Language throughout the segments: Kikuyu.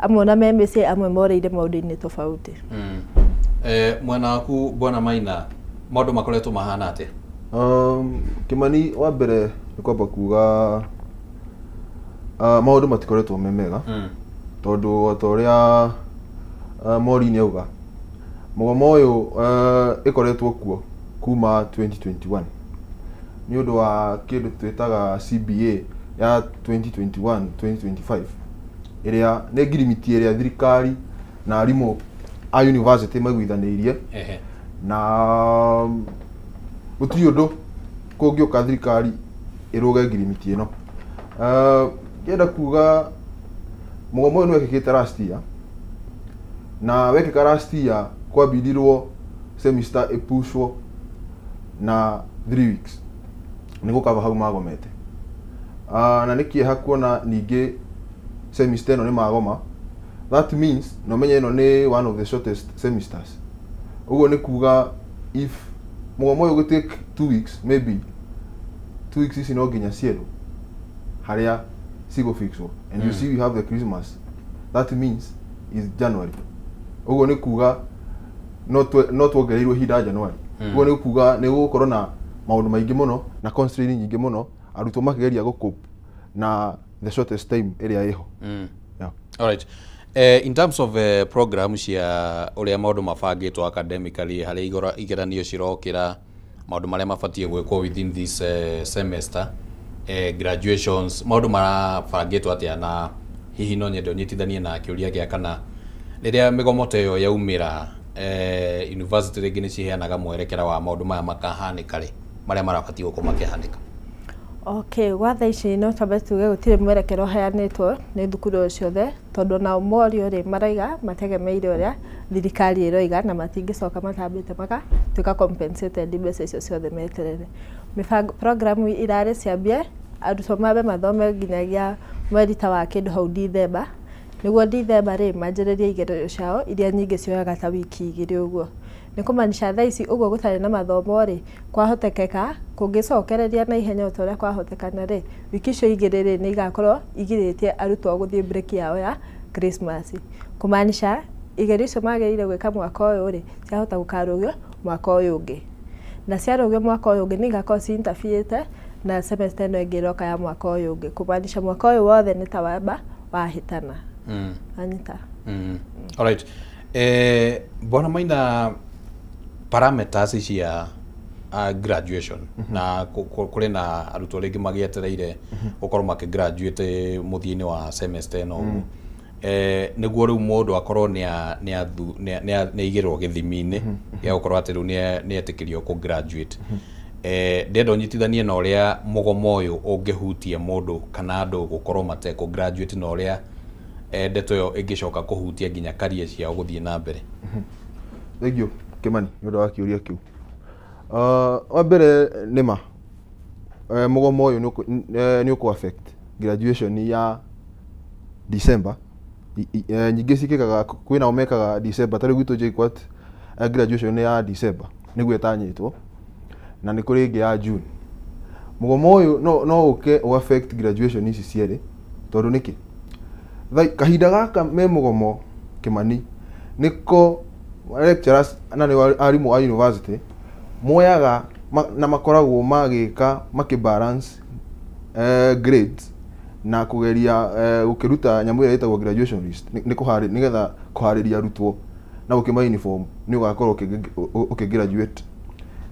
Amwe ona me mĩciĩ, amwe morĩire maũndũ-inĩ tofauti. Mwena waku, Bwana Maina, maũndũ makoretwo mahana atĩa? Kĩmani, wa mbere nĩ kwamba kuga maũndũ matikoretwo me mega, tondũ o ta ũrĩa Maureen auga, mũgomo ũyũ ĩkoretwo kuo kuma 2021 nĩ ũndũ wa kĩndũ twĩtaga CBA ya 2021 2025, ĩrĩa nĩ ngirimiti ĩrĩa thirikari na arimũ a university maiguithanĩirie. Na gũtirĩ ũndũ kũngĩũka thirikari ĩrũge ngirimiti ĩno. Ngĩenda kuga mũgomo ũyũ nĩ wekĩkĩte last year, na wekĩka last year kwambindirwo semester ĩpushwo na 3 weeks nĩ gũkaba hau magomete. Na nĩ kĩeha kuona ningĩ semester ĩno nĩ magoma. That means na ũmenye ĩno nĩ one of the shortest semesters. Ũguo nĩ kuga if mũgomo ũyũ ũgĩ take 2 weeks, maybe 2 weeks ici no nginya ciethwo harĩa cigũfixwo, and you see we have the Christmas, that means is January. Ũguo nĩ kuga no tuongereirwo ihinda January. Ũguo nĩ kuga nĩ gũgũkorwo na maũndũ maingĩ mũno na constraint nyingĩ mũno, arutwo makĩgeria gũ na the shortest time ĩrĩa ĩho. Yeah. Alright. In terms of program cia ũrĩa maũndũ mabangĩtwo academically, harĩa igeranio cirokĩra, maũndũ marĩa mabatiĩ gwĩkwo within this semester, graduations, maũndũ marabangĩtwo atĩa? Na hihi no nyende ũnyitithanie na kĩũria gĩa kana rĩrĩa mĩgomo ta ĩyo yaumĩra, university rĩngĩ nĩ ciheanaga mwerekera wa maũndũ maya makahanĩka rĩ, marĩa marabatiĩ gũkorwo makĩhanĩka? Okay, gwa thaa ici no twambe tuge gũtirĩ mwerekero ũheanĩtwo nĩ thukuru o ciothe, tondũ nao morio rĩ, maraiga mategemeire ũrĩa thirikari ĩroiga na matingĩcoka matambĩte magatuĩka compensated mbeca icio ciothe meterere. Mĩbango, program irarĩ ciambie, arutwo mambe mathome nginyagia mweri ta wa kĩndũ hau Dithemba, nĩguo Dithemba rĩ manjĩrĩrie igeranio ciao iria nyingĩ cioyaga ta wiki 2 ũguo. Nĩ kũmaanisha thaa ici ũguo gũtarĩ na mathomo rĩ, kwahotekeka kũngĩcokereria na ihenya o ta ũrĩa kwahotekana rĩ, wiki icio 2 rĩ nĩ igakorwo igirĩtie arutwo gũthiĩ break yao ya Christmas. Kũmaanisha igerio icio magĩrĩire gwĩka mwaka ũyũ rĩ, ciahota gũkarũgio mwaka ũyũ ũngĩ. Na ciarũgio mwaka ũyũ ũngĩ nĩ igakorwo ci interfere na semester ĩno ĩngĩ ĩroka ya mwaka ũyũ ũngĩ. Kũmaanisha mwaka ũyũ wothe nĩ ta wamba wahĩtana. Anyita. Alright. Bwana Maina, parameters cia graduation, na kũrĩ na arutwo rĩngĩ magĩetereire gũkorwo makĩ graduate mũthia-inĩ wa semester ĩno ũguo, nĩguo rĩu mũndũ akorwo nĩ aigĩrwo gĩthimi-inĩ gĩa gũkorwo atĩ rĩu nĩ etĩkĩrio kũ graduate. Ndĩrenda ũnyitithanie na ũrĩa mũgomo ũyũ ũngĩhutia mũndũ kana andũ gũkorwo matekũ graduate, na ũrĩa ndeto ĩyo ĩngĩcoka kũhutia nginya career ciao gũthiĩ na mbere. Thank you, Kimani, nĩ ũndũ wa kĩũria kĩu. Wa mbere nĩ ma mũgomo ũyũ nĩ ũkũ affect graduation ya December. Nyingĩ ciĩkĩkaga, kwĩ nao mekaga December, ta rĩu gwitũ JKUAT, graduation nĩ ya December nĩguo ĩtanyĩtwo, na nĩ kũrĩ ĩngĩ ya June. Mũgomo ũyũ no ũke ũ affect graduation ici cierĩ, tondũ nĩkĩ? Kahinda gaka me mũgomo, Kĩmani, nĩko lecturers na nĩ arimũ a university moyaga na makoragwo magĩka makĩ balance grades na kũgeria gũkĩruta nyamũ ĩrĩa ĩtagwo graduation list, nĩ nĩgetha kũharĩria arutwo na gũkĩma uniform nĩ ũgakorwo ũkĩ graduate.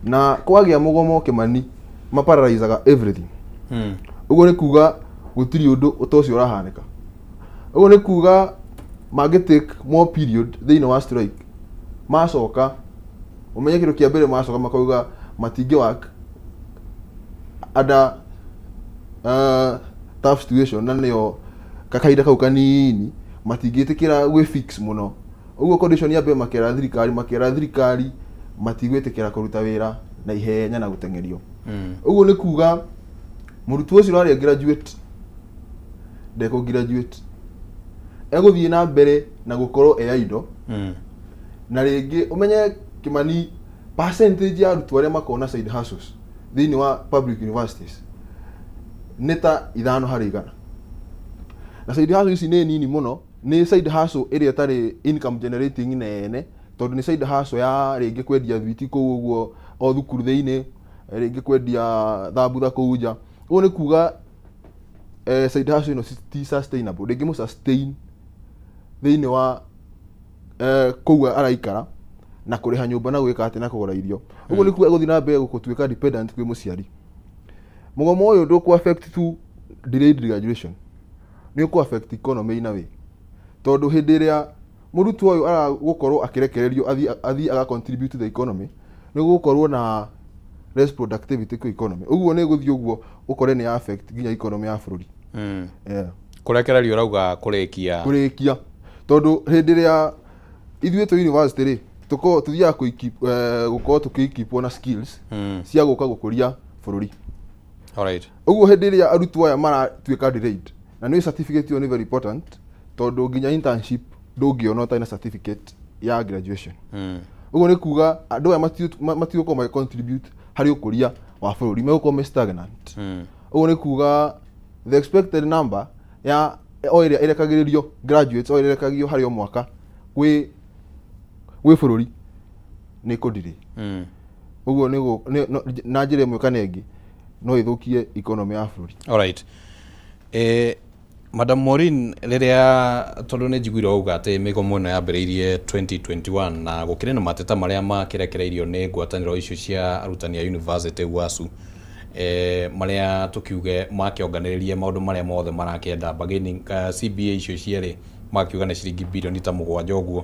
Na kwagĩa mũgomo, Kĩmani, maparalyzaga everything. Ũguo nĩ kuga gũtirĩ ũndũ ta ũcio ũrahanĩka. Ũguo nĩ kuga mangĩ take more period thĩinĩ wa strike, macoka ũmenye kĩndũ kĩa mbere macoka makauga matingĩ work under tough situation, na nĩyo kahinda kau kanini matingĩtĩkĩra gwĩ fix mũno. Ũguo condition ya mbere makera thirikari matigwĩtĩkĩra kũruta wĩra na ihenya na gũteng'erio. Ũguo nĩ kuga mũrutwo ũcio ũrarĩa graduate ndekũ graduate, egũthiĩ na mbere na gũkorwo e idle. Na rĩngĩ ũmenye, Kĩmani, percentage ya arutwo arĩa makoragwo na side hustles thĩinĩ wa public universities nĩ ta 5 harĩ 100, na side hustle ici nĩ nini mũno. Nĩ side hustle ĩrĩa ĩtarĩ income generating nene, tondũ nĩ side hustle ya rĩngĩ kwendia thwiti kũu ũguo o thukuru thĩinĩ, rĩngĩ kwendia thambutha kũu nja. Ũguo nĩ kuga side hustle ĩno ti sustainable, ndĩngĩmũ sustain thĩinĩ wa kũu araikara na kũrĩha nyũmba na gwĩka atĩ na kũgũra irio. Ũguo nĩ kuga gũthiĩ na mbere gũtuĩka dependent kwĩ mũciari. Mũgomo ũyũ ndũkũ affect tu delayed graduation, nĩ ũkũ affect economy in a way, tondũ hĩndĩ ĩrĩa mũrutwo ũyũ aragũkorwo akĩrekererio athiĩ aga contribute to the economy, nĩ gũgũkorwo na less productivity kwĩ economy. Ũguo nĩ gũthiĩ ũguo ũkore nĩ affect nginya economy ya bũrũri. Yeah. Kũrekererio ũrauga kũrĩkia? Kũrĩkia, tondũ hĩndĩ ĩrĩa ithuĩ twĩ university rĩ, tũkoragwo tũthiaga gũkorwo tũkĩ-equipwo na skills cia gũka gũkũria bũrũri. Alright. Ũguo hĩndĩ ĩrĩa arutwo aya maratuĩka delayed, na nĩ certificate ĩyo nĩ very important, tondũ nginya internship ndũngĩona ũtarĩ na certificate ya graduation. Ũguo nĩ kuga andũ aya matigũkorwo magĩ contribute harĩ ũkũria wa bũrũri, megũkorwo me stagnant. Ũguo nĩ kuga the expected number ya o ĩrĩa ĩrekagĩrĩrio graduates, o ĩrĩa ĩrekagio harĩ o mwaka gwĩ bũrũri nĩ kũdirĩ. Ũguo na njĩra ĩmwe kana ĩngĩ no ĩthũkie economy ya bũrũri. Alright. Madam Maureen, rĩrĩa tondũ nĩ njiguire wauga atĩ mĩgomo ĩno yambĩrĩirie 2021 na gũkĩrĩ na mateta marĩa makĩrekereirio nĩ ngwatanĩro icio cia arutani a university UASU, marĩa tũkiuge makĩonganĩrĩrie maũndũ marĩa mothe marakĩenda bargaining, CBA icio cierĩ, makiuga nĩ ciringi birioni ta 7 ũguo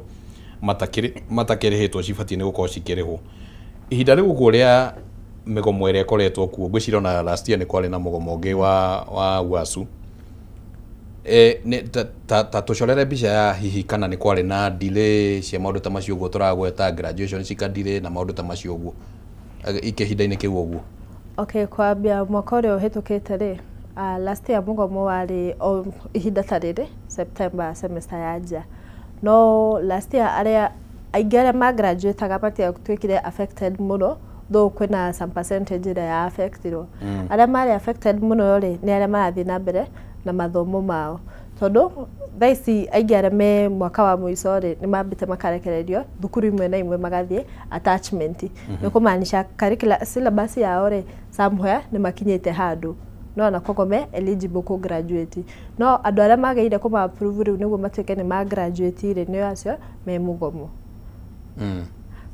matakĩrĩhĩtwo cibatiĩ nĩ gũkorwo cikĩrĩhwo. Ihinda rĩu ũguo rĩa mĩgomo ĩrĩa ĩkoretwo kuo, ngwĩciria ona last year nĩ kwarĩ na mũgomo ũngĩ wa UASU. Ta tũcorere mbica ya hihi kana nĩ kwarĩ na delay cia maũndũ ta macio ũguo tũragweta, graduation cika delay na maũndũ ta macio ũguo ihinda-inĩ kĩu ũguo. Okay, kwambia mwaka ũrĩa ũhĩtũkĩte rĩ, last year mũgomo warĩ o ihinda ta rĩrĩ September, semester yanjia. No last year arĩa aingĩ arĩa magraduataga matiatuĩkire affected mũno, though kwĩna some percentage ĩrĩa ya affectirwo. Arĩa marĩ affected mũno rĩ, nĩ arĩa marathiĩ na mbere na mathomo mao, tondũ thaa ici aingĩ arĩa me mwaka wa mũico rĩ, nĩ mambĩte makarekererio thukuru imwe na imwe magathiĩ attachment. Nĩ kũmaanisha curriculum syllabus yao rĩ, somewhere nĩ makinyĩte handũ no na koguo me eligible kũ graduate. No andũ arĩa magĩrĩire kũma approve rĩu nĩguo matuĩke nĩ ma graduate rĩ, nĩo acio me mũgomo.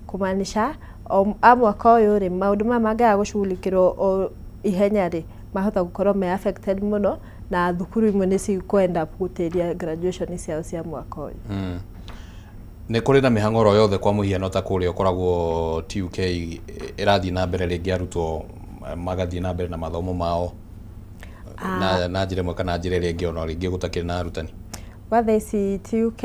Kũmaanisha a mwaka ũyũ rĩ, maũndũ maya mangĩaga gũcugurikĩrwo o ihenya rĩ, mahota gũkorwo me affected mũno na thukuru imwe nĩ cikwenda gũtĩria graduation ciao cia mwaka ũyũ. Nĩ kũrĩ na mĩhang'o oro yothe, kwa mũhiano ta kũrĩa ũkoragwo TUK ĩrathiĩ na mbere, rĩngĩ arutwo magathiĩ na mbere na mathomo mao na njĩra ĩmwe kana njĩra ĩrĩa ĩngĩ, ona rĩngĩ gũtakĩrĩ na arutani? Gwa thaa ici TUK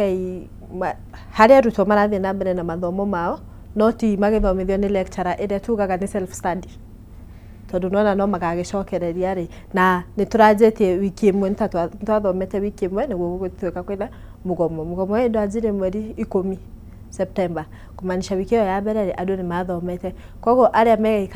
harĩa arutwo marathiĩ na mbere na mathomo mao, no ti magĩthomithio nĩ lecturer, ĩrĩa tugaga nĩ self study, tondũ nona no magagĩcokereria rĩ, na nĩ tũranjĩtie wiki ĩmwe, nĩ ta twathomete wiki ĩmwe nĩguo gũgĩtuĩka kwĩna mũgomo. Mũgomo ũyũ ndwanjirie mweri 10 September, kũmaanisha wiki ĩyo ya mbere rĩ, andũ nĩ mathomete, koguo arĩa megĩka